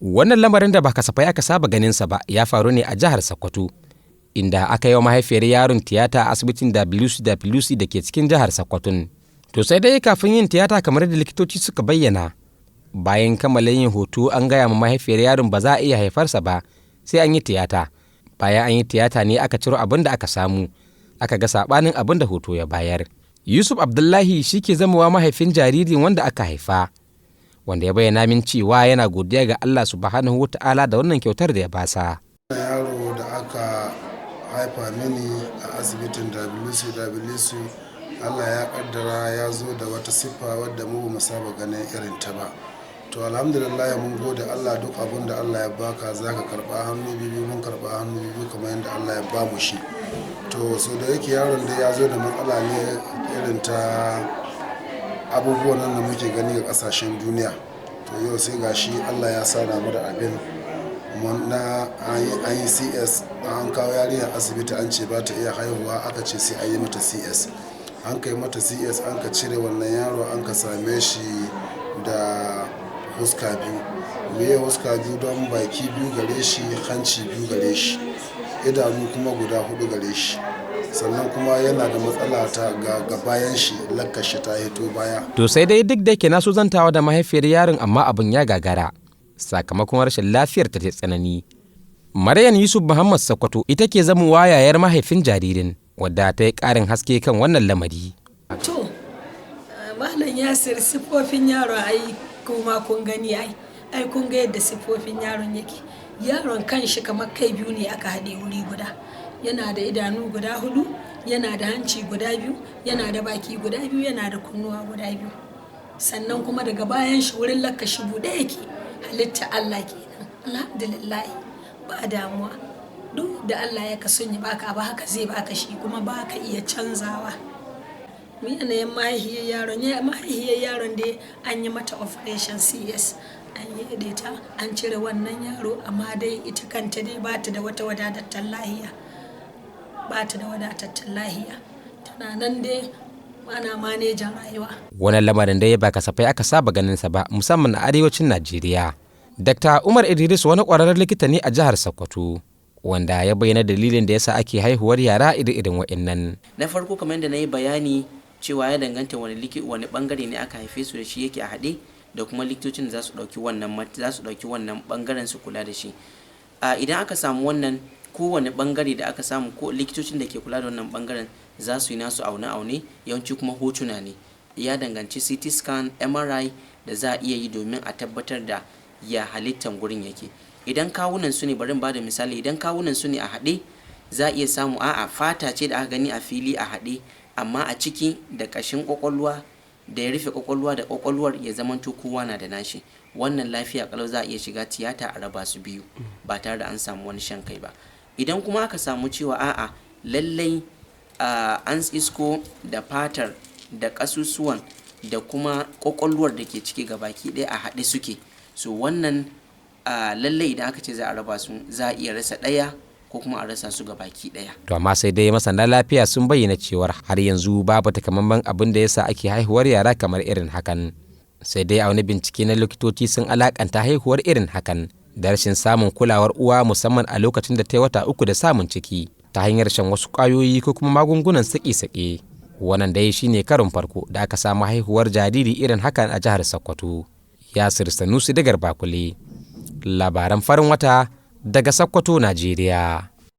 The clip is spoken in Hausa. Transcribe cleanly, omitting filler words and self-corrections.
Wannan lamarin da ba kasafai aka saba ganinsa ba ya faru ne a jihar Sokoto, inda aka yi wa mahaifiyar yaron tiyata a asibitin WCWC da ke cikin jihar Sokoton. To sai dai kafin yin tiyata, kamar da likitoci suka bayyana, bayan kammala yin hoto an gaya ma mahaifiyar yaron ba za a iya haifarsa ba sai an yi tiyata. Bayan an yi tiyata ne aka ciro abin da aka samu, aka ga saɓanin abin da hoto ya bayar. Yusuf Abdullahi shi ke zamowa mahaifin jaririn wanda aka haifa, wanda ya bayyana min cewa yana godiya ga Allah Subhanahu wa Ta'ala da wannan kyautar da ya basa. Yaro da aka haifa mini a asibitin WCWC, Allah ya kaddara ya zo da wata siffa wadda mu bamu saba ganin irin ta ba. To alhamdulillah, mun gode Allah. Duk abin da Allah ya baka zaka karba hannu biyu. Mun karba hannu biyu kamar yadda Allah ya bamu shi. To so da yake yaron da ya zo da matsala ne irin ta abubuwan nan da muke gani ga kasashen duniya. To yau sai gashi Allah ya sada mu da abin na an yi CS. An kawo yarinya asibiti, an ce ba ta iya haihuwa, aka ce sai an yi mata CS. An kai mata CS, an ka cire wannan yaro, an ka same shi da huska biyu. Meye huska biyu? Don baki biyu gare shi, hanci biyu gare shi, idanu kuma guda hudu gare shi. Sannan kuma yana da matsala ta ga bayan shi, lakkashi ta hito baya. To sai dai duk da yake na so zantawa da mahaifiyar yaron, amma abin ya gagara sakamakon rashin lafiyar ta tsanani. Maryam Yusuf Muhammad Sokoto ita ke zamowa yayar mahaifin jaririn, wadda ta yi ƙarin haske kan wannan lamari. To, Malam Yasir, siffofin yaron ai kuma kun gani ai, ai kun ga yadda siffofin yaron yake. Yaron kan shi kamar kai biyu ne aka haɗe wuri guda. Yana da idanu guda hudu, yana da hanci guda biyu, yana da baki guda biyu, yana da kunnuwa guda biyu. Sannan kuma daga bayan shi wurin lakkashi buɗe yake. Halitta Allah kenan. Alhamdulillah, ba damuwa. Duk da Allah ya kason ya baka abu, haka zai baka shi, kuma baka iya canzawa. Yanayin mahaihiyar yaron dai an yi mata operation CS, an yi ta, an cire wannan yaro, amma dai ita kanta dai ba ta da wata wadatattan lahiya, ba ta da wadatattan lahiya. Tana nan dai ana manejin rayuwa. Wannan lamarin dai ba kasafai aka saba ganinsa ba, musamman a arewacin Najeriya. Dr. Umar Idris wani ƙwararren likita ne a jihar Sokoto, wanda ya bayyana dalilin da yasa ake haihuwar yara iri-irin wa'innan. Na farko, kamar yadda na yi bayani cewa ya danganta wani bangare ne aka haife su da shi yake a haɗe, da kuma likitocin da za su ɗauki wannan bangaren su kula da shi. Idan aka samu wannan, kowane bangare da aka samu, ko likitocin da ke kula da wannan bangaren za su yi nasu aune-aune, yawanci kuma hotuna ne, ya danganci CT scan, MRI da za a iya yi domin a tabbatar da ya halittan gurin yake. Idan kawunan su ne, bari ba da misali, idan kawunan su ne a haɗe, za a iya samu a'a, fata ce da aka gani a fili a haɗe, amma a ciki da ƙashin ƙwaƙwalwa da ya rufe ƙwaƙwalwa da ƙwaƙwalwar ya zamanto kowa na da nashi. Wannan lafiya kalau, za a iya shiga tiyata a raba su biyu ba tare da an samu wani shan kai ba. Idan kuma aka samu cewa a'a, lallai an isko da fatar da ƙasusuwan da kuma ƙwaƙwalwar da ke ciki gabaki ɗaya a haɗe suke, so wannan lallai idan aka ce za a raba su, za a iya rasa ɗaya ko kuma a rasa su gabaki ɗaya. To amma sai dai masana lafiya sun bayyana cewar har yanzu babu takamaiman abin da yasa ake haihuwar yara kamar irin hakan. Sai dai a wani bincike na likitoci sun alakanta haihuwar irin hakan da rashin samun kulawar uwa, musamman a lokacin da ta yi wata 3 da samun ciki, ta hanyar shan wasu ƙwayoyi ko kuma magungunan saki-sake. Wannan dai shine karon farko da aka samu haihuwar jariri irin hakan a jihar Sokoto. Yasir Sanusi Dagar Bakule, labaran farin wata daga Sokoto, Najeriya.